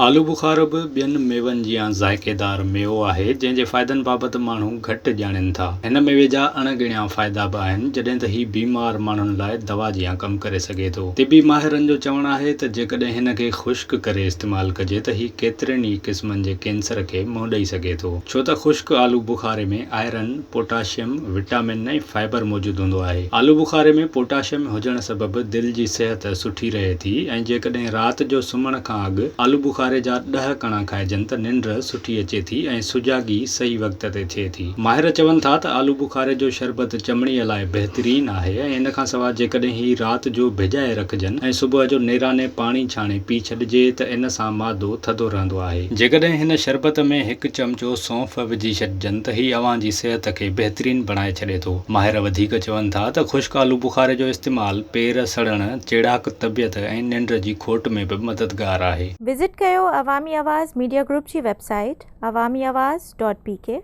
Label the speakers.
Speaker 1: آلو بخارو به ٻين ميون جيان ذائقيدار ميوو آهي، جنهن جي فائدن بابت ماڻهو گهٽ ڄاڻين ٿا. هن ميوي جا اڻ ڳڻيا فائدا به آهن، جڏهن ته هي بيمار ماڻهن لاء دوا جيان ڪم ڪري سگهي ٿو. طبي ماهرن جو چوڻ آهي ته جيڪڏهن هن کي خشڪ ڪري استعمال ڪجي ته هي ڪيترين ئي قسمن جي ڪينسر کي منهن ڏئي سگهي ٿو. ڇو ته خشڪ آلو Bukhari ۾ iron, potassium, vitamin ۽ fibre موجود هوندو آهي. آلو بخاري ۾ پوٽاشيم هجڻ سبب دل جي صحت سٺي رهي ٿي ۽ جيڪڏهن رات جو سمهڻ کان اڳ آلو بخاري جا ڏهه ڪڻا کائجن ته ننڊ سٺي اچي ٿي ۽ سجاڳي صحيح وقت تي ٿئي ٿي. ماهر چون ٿا ته آلو بخاري جو شربت چمڙيء لاء بهترين آهي ۽ ان کان سواء جيڪڏهن هي رات جو ڀڄائي رکجن ۽ صبح جو نيراني پاڻي ڇاڻي پي ڇڏجي ته ان سان معدو ٿڌو رهندو آهي. جيڪڏهن هن شربت ۾ هڪ چمچو سونف وجهي ڇڏجن ته هي اوهان جي صحت کي بهترين بڻائي ڇڏي ٿو. ماهر وڌيڪ چون ٿا ته خشڪ آلو بخاري جو استعمال پير سڙڻ، چيڙاڪ طبيعت ۽ ننڊ جي کوٽ ۾ به مددگار آهي.
Speaker 2: وزٽ ڪيو عوامي آواز ميڊيا گروپ جي website Awami Awaz dot P K.